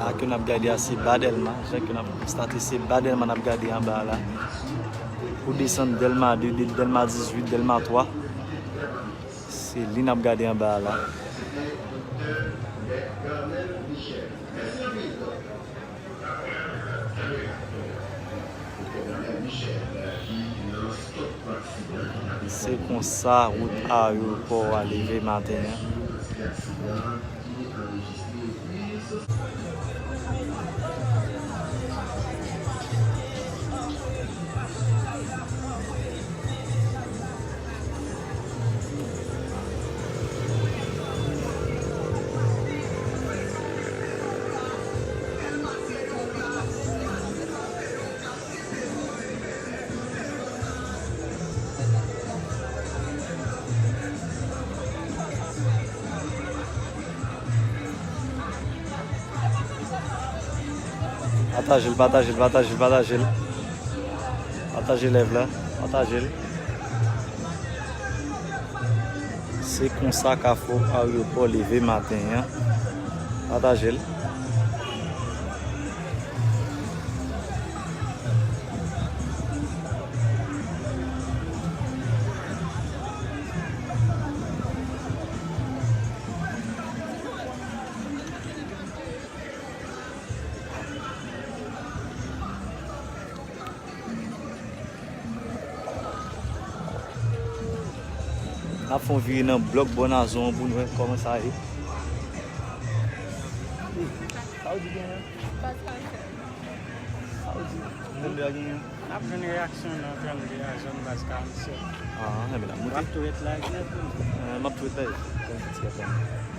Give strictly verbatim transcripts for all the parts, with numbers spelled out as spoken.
Sa ke n ap gade a, se ba Dèlma. Jan ke n ap konstate, se ba Dèlma n ap gade anba a la. Pou desann Dèlma de, de, Dèlma dizuit, Dèlma twa. Se li n ap gade anba a la. Se konsa wout ayewopò a leve maten an. Pataje l, pataje l, pataje l, pataje l. Pataje live la, pataje l. Se konsa Kafou Aryopò leve maten an. Pataje l. N ap fè yon vire nan blòk bò Nazon an pou n wè kòman sa ye. Sa w di genyen? Sa w di? Trannde a genyen? N ap jwenn reyaksyon nan trannde a, zòn baz karannsèt. Ah, enben, n ap moute. W ap tou ret live nèt, wi. Eh, m ap tou ret live. Fè yon ti kèk tan.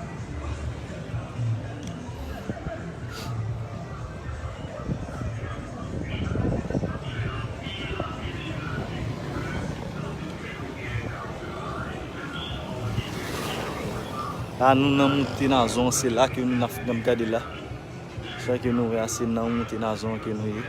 La, nou nan moute Nazon, se la ke nou n ap, n ap gade la. Sa ke nou wè a, se nan moute Nazon ke nou ye.